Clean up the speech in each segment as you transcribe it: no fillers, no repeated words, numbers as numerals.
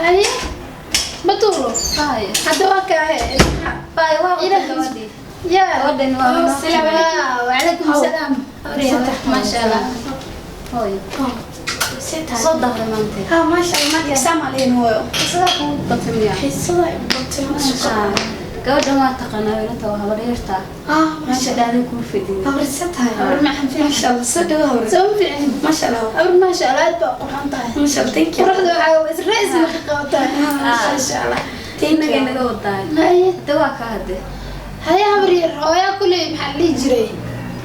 Haye, batuulo. Haye. Hadda waa kaahe. Bye, waa wada Ilaah. gabadhii. Ya. Gabadhan waa noo Waa, wacalaykum salaam. Maasha Allah. Hooyo. Soo dahday maanta. Ha, maasha Allah, maanta exam aan hooyo. Xiisada kugu batay miyaa? Xiisada ay batay, Maasha Allah. Gabadhan waa taqaanaa, inanta waa habar yartaa. Ah, Meesha maasha. dhahday kuu fadhiyo. Habarisa tahay. Habar maxan fiican. Maasha Allah, soo dhawo habar. Soo fiicin. Maasha Allah. Habar, maasha Allah, aad baa qurxan tahay. Maasha Allah, thank you. Quruxda waxaa israays ma ka qabataa. Maasha Allah. Thank Inaga you. naga wadaay. Haye. Hadda waa ka hadde. Haye habar yar, hooyaa kuley maxaa la dhihi jiray?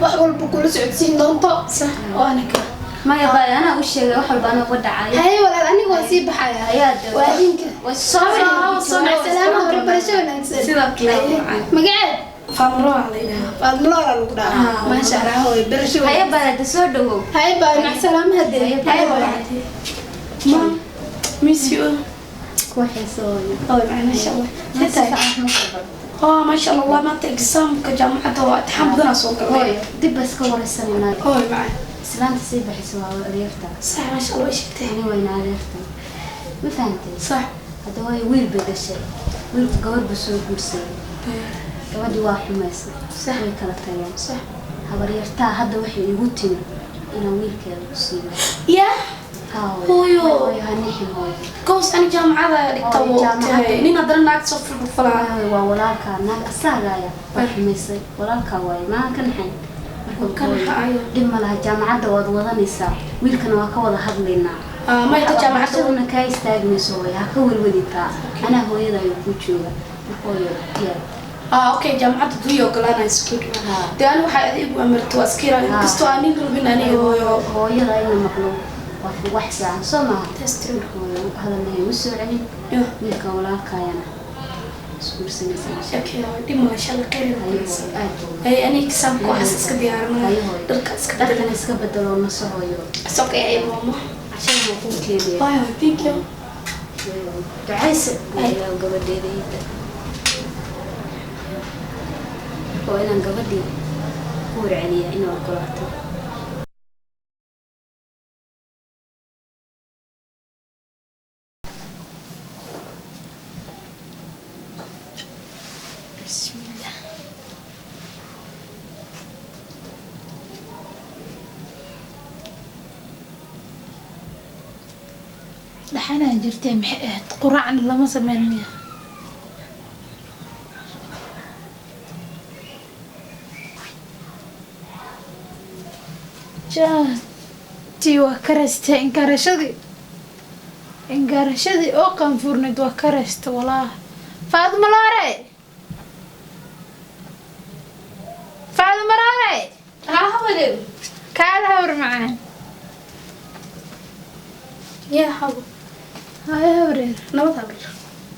Wax walba kula socodsiin doonto. Sax. Waana ka. Maya baay, anaa u sheegay wax walba anaa uga dhacay. Haye walaal, aniga waan sii baxaya. Ayaa de. Waa idinka. Waa soo Soo salaam, habar, barasho wanaagsan. Sidoo kale, macaan. Magaceed? Faamro waa la yidhaahdaa. Faadmaloora lagu dhahaa. Maasha Allah, hooyo, barasho Haye wanaagsan. baay, hadda soo dhawow. Haye baay, mac salaam hadee. Haye. Haye baay. Ma, miss you. Kuwa xiiso hooyo. Oh, macaan, maasha Allah. Si See tahay? fiican ma soo barto. Oh, maasha Allah, wallahi maanta examka jaamacadda waa imtixaan badan aan soo galnay. Hooyo, dib baa iska wareysanaynaa. Oh, macaan. Islaanta sii baxaysa waa adeertaa. Sax, maasha Allah, way sheegtay. Ani wayna adeertay. Ma fahantay? Sax. Hadda waayo wiil bay dhashay. Wiilku gabar buu soo guursaday. Gabadhii waa xumaysay. Sax. Way kala tageen. Sax. Habaryartaa hadda waxay igu timi inaan wiilkeeda ku siiyo. Yeah. Haa, hooyo. Hooyo. Hooyo, ha nixin hooyo. Goos ani jaamacada dhigta Hooyo, wuu jaamacadda. ogtahay. Nin haddana naag soo fulfulaa. Hooyo, waa walaalkaa, naag asaagaaya waa xumaysay. Walaalkaa waaye, maa ka naxayn. Marka Ka hooyo, naxayo. dhib ma laha, jaamacadda waad wadanaysaa. Wiilkana waa ka wada hadlaynaa. Ah, ma inta jaamacadda Waxbarashaduna kaa istaagmayso hooyo, ha ka welwelitaa. Anaa hooyada ayuu kuu jooga. Marka hooyo, diyaar. Ah, okay, jaamacadda duya ogolaanaysa good. Ha. Dee ani waxay adigu amarto waa iska yaraay. Ha. Inkastoo aan nin rabin aniga hooyo. Hooyada ina maqlo waa wax fiican soo maaha? That's true. Marka hooyo, hadalna igu soo celin. Yeah. Wiilka walaalkaayana isguursanaysaa. Okay, hooyo, dhib ma insha Allah khayr Haye ay hooyo, noqonaysaa. aad buu. Ay, aniga examka waxaas iska diyaarinaya. Haye hooyo. Dharka iska Dharkana bedelaya. iska bedelo, naso hooyo. It's okay, ay mama. Cashada waa kuu keenaya. Bye, hooyo, thank you. Ducaysa ilaa gabadheeda iida. Waa inaan gabadhii ku warceliyaa inay ogolaato. Bismillah. Dhaxanaa jirtee, maxay ahayd? Quraacna lama sameyn miya? Tii waa karaystay inkaarashadii. Inkaarashadii oo qaanfuurneyd waa karaysta walaah. Faaduma Loore! Faaduma Loore! Ha, habareer. Kaala hawr macaan. Yeah, habo. Haye hawreer. Nabad habar.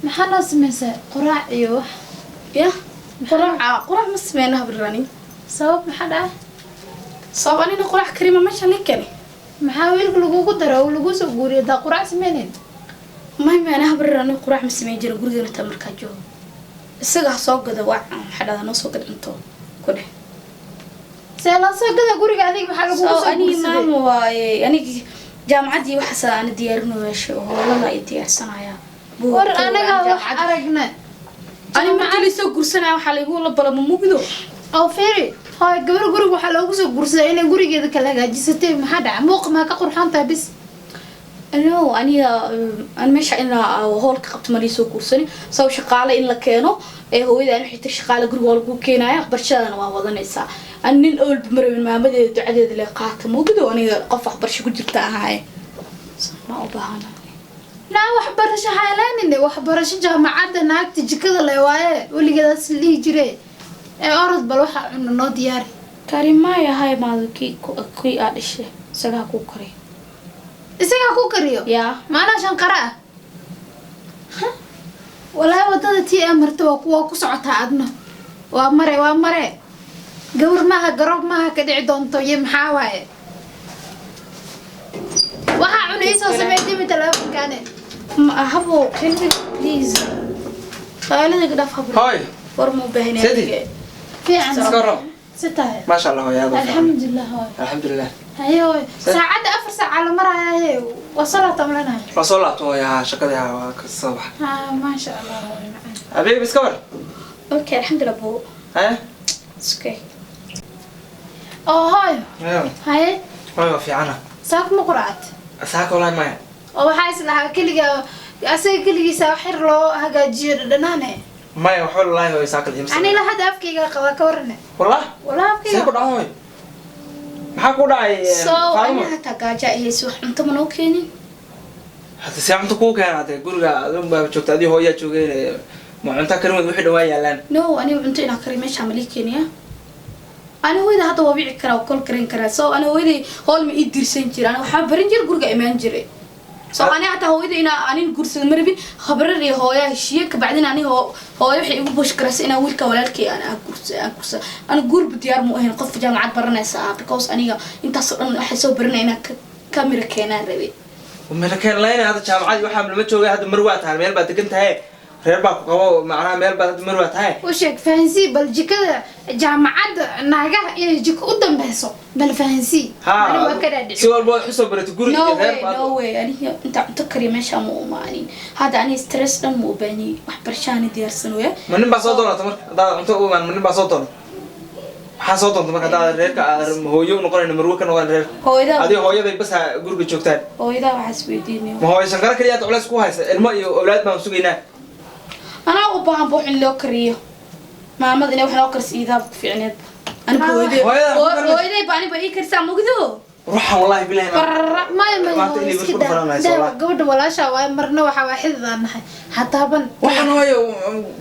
Maxaa noo samaysaa? Quraac iyo wax. Yeah. Quraac, quraac ma sameyna habar ani. Sabab maxaa dhacay? Sabab anina quraac karima meesha la keenay. Maxaa wiilka lagugu daro oo lagu soo guuriyo hadaa quraac sameynayn? May maana habar, ani quraac ma sameyn jirin gurigeena taa markaa joogo. Isaga ha soo gado, waa maxaa dhahdaa, noo soo gad cunto ku dheh. See loo soo gada guriga? Adiga maxaa lagugu soo soo ani guursaday? Maama waaye, anigi jaamacaddii waxaas aan diyaarino meesha howlana ay diyaarsanaya. War anaga wax aragna. Ani markii laysoo guursanaya waxaa laygu la balamo mugdo. Oo fiiri hooy, gabar guriga waxaa loogu soo guursaday inay gurigeeda kala hagaajisatay. Maxaa dhaca? Muuqa maa ka qurxoon tahay bis? No, aniga an meesha in la howl ka qabto ma laysoo guursanin. Sabab shaqaale in la keeno ee hooyada ani xita shaqaale guriga waa lagu keenaya, waxbarashadana waa wadanaysaa. Ani nin oolba marabin, maamadeeda ducadeeda le qaata mugdo. Aniga qof waxbarasho ku jirta ahaaye ma u baahana. Naa waxbarasho haylaanine, waxbarasho jaamacadda naagta jikada le waaye weligeedaas la dhihi jire. Ee orod bal waxa cuna noo diyaari. Karimaya hay maado, kii kii aa dhishay isagaa kuu karay. Isagaa ku kariyo? Yaa. Maanaa shanqara ah? Walaahi wadada tii aa marta waa kuwa ku socotaa, adna waa mare, waa mare. Gabar maaha, garoob maaha, ka dhici doonto iyo maxaa waaye? Waxaa cuna iisoo samey, dimi teleefonkaane. Ma habo kelbi, please, qaalada dhaaf habro. Hooy. War ma u baahnay Sidi. aniga. Fiican. Iska warram. Si tahay? Maasha Allah, hooyo, aad u fiican. Alxamdulilah hooy. Alxamdulilah. Haye hooyo, saacadda 4 saaca la maraayaye, waa soo laabta malanaya. Waa soo laabto hooyo, haa, shaqadii, haa, waa ka soo baxa. Ha, maasha Allah hooyo macaan. Habiib, iska war. Okay, alxamdulillah boo. Haye. It's okay. Oo hooyo. Haye. Haye. Hooyo, waa fiicana. Saak ma quracad? Saaka walahi maya. Oo waxaa is lahaa keliga asaga keligiisa wax yar loo hagaajiyo dhadhanaane. Maya, waxba walahi hooyo saaka la. Anila hadda afkayga qabaa, ka warane. Wallah. Wallah. See ku Afkayga. dhaca hooyo? Maxaa ku dhacay? So Faadimo? Aniga hataa gaaja ahaysi, wax cunto ma noo keenin. Hadda see cunto kuu keena? Hadee guriga adun baa joogta, adii hooyaa joogeen, ma cunto karin wixii dhawaa yaalaan. No, aniga cunto inaa kariyo meeshaa ma lii keenaya. Ani hooyada hadda waa wici karaa, waa kol karin karaa. So ani hooyaday hool ma ii dirsan jira, ani waxaa barin jira guriga imaan jiray. So ani hataa hooyada inaa anin guursado ma rabin. Habrar iyo hooyaa heshiiye, kabacdina ani hooyo waxay igu bosh karaysa inaa wiilka walaalkay aan guursa aan guursa. Ani guurba diyaar mu ahayn, qof jaamacad baranaysa ah, because aniga intaas oo dhan waxay soo baranaya inaa kamira keenaan rabay. Meel keen layna, hadda jaamacadii waxaa lama joogay, hadda mar waa tahay, meel baad degan tahay, reer baa ku qabo, macnaha meel baad hadda mar waa tahay. U sheeg, fahansii bal jikada jaamacadda naagaha inay jiko u dambeyso, bal fahansii. Ani waa ka dhaadhici. Si walba waad usoo baratay guri No iyo reer way. Baad. No way, aniga inta cunto kariya meesha ma umaanin. Hadda aniga stress dhan ma u baahni, waxbarashaani diyaarsan waya. Ma nin baa soo doonata marka haddaad cunto u imaan? Ma nin baa soo doonta? Maxaa soo doonta marka haddaad reerka aad hooyo u noqonayno, marwe ka noqon reerka? Hooyada. Adiga hooyaday bas ha guriga joogtaan. Hooyadaa waxaas weydiinaya. Ma hooyo shankaro keliya aad culays ku haysa? Ilmo iyo awlaad baan sugaynaa. Anaa u baahan ba wax in loo kariyo, maamada inay wax noo karisa iidaaba ku fiicneed. Aniga hooyaday. Hooyada ku karinaysa. Hooyaday ba aniba ii karisaa mugdo. Ruuxan wallahi bilahi. Maya maya. Maanta Hooyo, inay iska ku daa. faranayso, Daa, wallahi. Gabadha walaasha waaye, marna waxaa waa xididaan nahay hataaban. Waxaan hooyo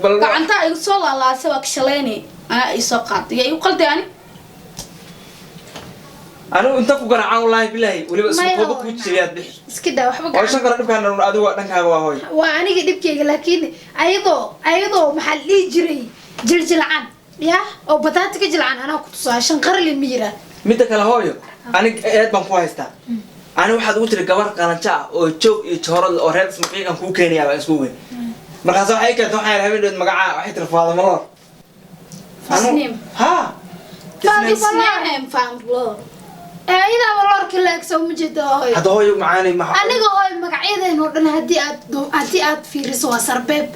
bal. Gacantaa igu soo laalaasay, waa kashalayni, anaa ii soo qaaday, yaa igu qalday ani. Anigu inta ku garaacaan wallahi bilahi, weliba isku Maya, kooba ku hooyo. jiyaad bixi. Iska daa waxba. Hooyo. Gacan. Shankaro dhibkaan adigu waa dhankaaga, waa hooyo. Waa aniga dhibkayga, laakiin ayadoo maxaa la dhihi jiray jiljilcan ya oo bataati ka jilcan anaa ku tusaa, shanqarli ma yiraa. Midda kale hooyo, anig eed baan ku haystaa. Ani waxaad ugu tiri gabar qalanjo ah oo joog iyo joorad oo reer ismaqiiqan kuu keenayaa baan isku weyn. Markaas waxay keentay, waxay habeen dhoweed magacaa waxay tiri Faadimo Loor. Isniim. Ha. Faadimo. Faamlo. Ee ayadaaba loorka laag soo ma jeedo hooyo. Hadda hooyo macaanay ma. Aniga hooyo, magacyadeen oo dhan haddii aad fiiriso waa sarbeeb.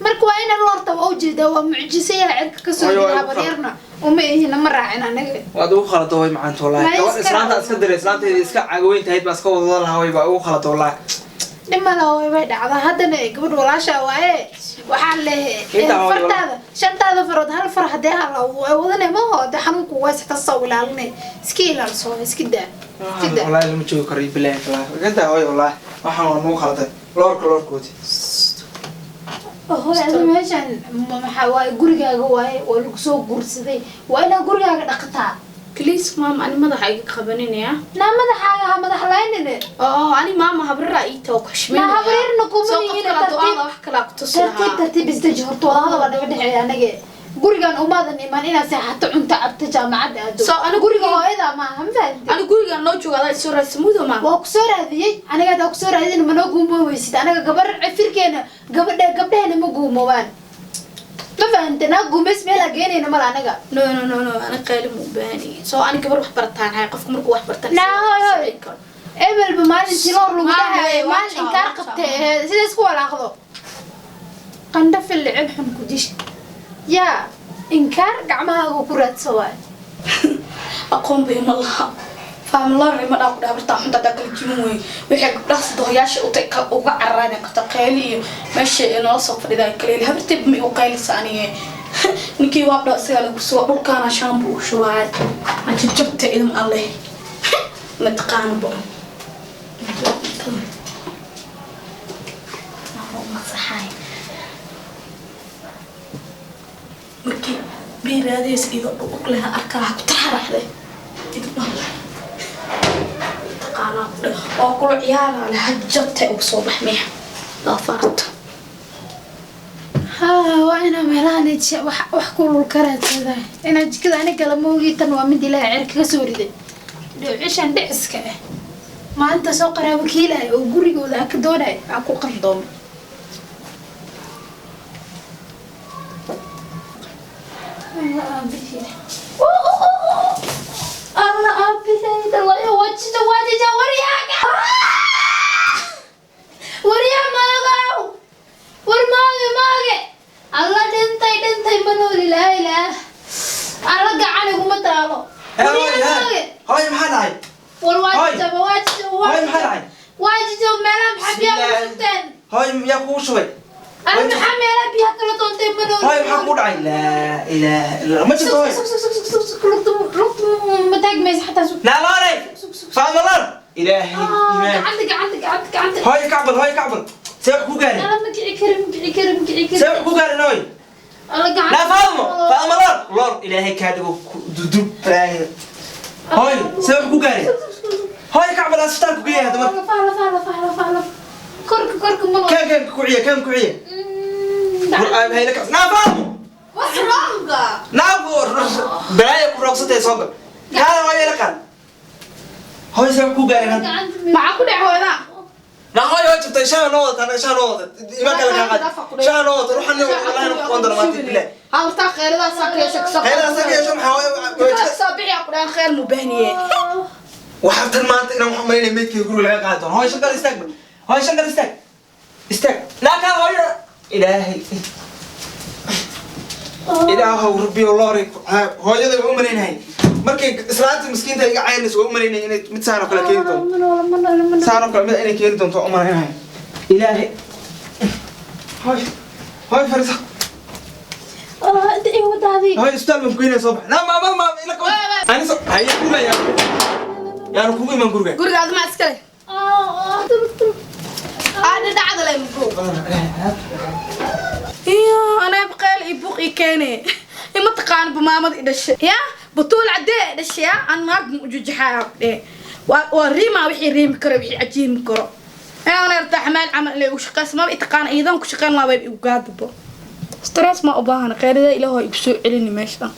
Marka waa ina loorta waa ujeedaa, waa mucjiso yaa cirka kasoo Hooyo, jira. waa igu Habaryarna uma ihina, ma raacin aniga. Waad ugu khalada hooyo macaanta wallahi. Ma Gabar iska islaanta raaco. Iska diray islaantayda iska cagaweyn tahayd baan iska wadadan lahaa hooyo, baa ugu khalada wallahi. Dhimala hooyo, way dhacdaa. Haddana gabadh walaasha waaye, waxaa lehe Intaa hooyo. Fartaada shantaada farood hal far haddee hala wadanay maho dee, xanuunku waa sixta soo ilaalinay, iska ilaalso, iska daa, iska daa. Wallahi lama joogi karo bilahi wallahi. Ganta hooyo, wallahi waxaan waa nugu khaladay loorka loorkoodi. Hooyo, adiga meeshan maxaa waaye? Gurigaaga waaye, waa lagu soo guursaday, waa inaad gurigaaga dhaqataa. Please maama, ani madaxa iga qabaninaya. Naa madaxaaga ha madax laynine. Oo ani maama habrara ii taw ku. Naa habaryarna kuma soo qof nihin. kala Tartiib. du'aada wax kala ku tusi Tartiib. lahaa. Tartiib isdeji horta, wada hadal naga dhexeeya anaga. Gurigan umaadan imaan inaad seexato, cunto cabto, jaamacadda aado. So, anigu guriga hooyada maaha, ma fahamtid? Ani guriga noo jooga adaa isoo raadsa mudo maama. Waa kusoo raadiyey aniga. Hadaa kusoo raadin manoo guumoobeysid. Anaga gabar firkeena gabadha gabdhaheena ma guumoobaan, ma fahamtid? Naa guumays meel aa geenayna mala anaga. No no no no, ani qayli ma u baahani. So ani gabar wax barataan hay, qofka markuu wax bartaan. Naa hooy hooy, ebelba maalintii loor lagu Maa dhahayo hooy, maalin waa inkaar jaa, qabtay ee sida isku walaaqdo qandho fillicin xun ku dish yaa inkaar gacmahaaga ku raadsa waay. Aqoon bay ma laha, faamloor ima dhaa ku dhaha bartaa xunta hadaa kala jimin wey. Waxay gabdhaha sadohoyaasha utay uga cararaan qabta qayli iyo meesha noola soo fadhida kaleeli habartay ma igu qaylisa anige. Ninkii waa dhaa isagaa lagu sugaa dhulkaana shaambu u shubaay ajajabta idin alleh mataqaana bo masaxaay markii biiraadaysa ido dhug leha arkaa ha ku tarxaraxday idin alleh taqaanaa ku dheh oo kula ciyaaraa leh hajabta ugu soo baxmaya doofaarta. Haa, waa inaa meelahan wax kulul ka raadsadaa, inaa jikada ani gala moogii. Tan waa mid ilaahay cirka ka soo riday, dhicishan dhiciska ah maalinta soo qaraabo kiilaya oo gurigooda ha ka doonaya ha ku qaldoomo. Alla aabaheyda layo. Hooy, yaa kugu shubay? Ana maxaa meelaha biyaha kala doontay ma nool. Hooy, maxaa kugu dhacay? Laa ilaaha illa, ma jirto hooy. Sug, sug, sug, sug, sug, lugta lugta ma taagmaysa xataa, sug. Naaloonay, Faadma Loor, ilaahay iimaan. Gacanta, gacanta, gacanta, gacanta. Hooy kacbal, hooy kacbal, see wax ku gaarin? Ala, ma kici kari, ma kici kari, ma kici kari. See wax ku gaarin hooy? Ala, gacanta. Naa Faadmo, Faadma Loor, Loor, ilaahay kaa dhigo dudub balaayo. Hooy, see wax ku gaarin? Hooy kacbal, asbitaalku geeya hadda marka. Lafaha, lafaha, lafaha, lafaha, lafaha, korka, korka ma nool. Kan kan kuciya, kan kuciya. Hayla kac. Naa Faadmo. What's wrong? Naa balaayo ku roogsatay, soo gal, kaala hooyo la qaad. Hooy, see wax ku gaarin hadda? Maxaa ku dhacay hooyada? Naa hooyo, waa jabtay. Shaha noo wadataa, shaha noo wadata, imaan kale kaa qaad, shaha noo wadata. Ruuxan wallahi ku qoon doona maanta, bilaah. Hawrtaa kheyradaasaa ka yeesha kasoo. Kheyradaa ka yeesho maxaa hooyo? Soo bixi ku dhahan, kheyr mu baahniye. Waxaa tan maanta inaan waxaan malaynaya meydkayga guriga laga qaadi doono. Hooyo, shan kale istaag ba. Hooyo, shan kale istaag, istaag. Naa kaa hooyo, ilaahay, ilaahow rabbiyow looray. Hooyada waa u malaynahay markay islaanta miskiinta iga caynayso, waa u malaynaya inay mid saan oo kale keeni doonto. Ma nool, ma nool, ma nool. Saan oo kale mid inay keeni doonto waa u malaynahay. Ilaahay, hooy, hooy, fariisa. Inta iga wadaadii. Hooy, isbitaal baan ku geynaya, soo bax. Naa maama maama ila qaba ani so haye guriga yaanu kugu iman guriga. Guriga adma iskale. Aadha dhacda le mugo. Iyo anaa baqeel iyo buuq ii keene. Ima taqaan bu maamada i dhashay. Ya batuul cadee i dhashay, ya aan naag mu ujujaxaa dhe. Waa riima wixii riimi karo, wixii cajiimi karo. Ana yartaa xamaal camal inay ugu shaqeyso maba i taqaan, iidan ku shaqeyn lahaa bayba igu gaadabo. Stress ma u baahana, qeyrada ilaahu igu soo celini meesha.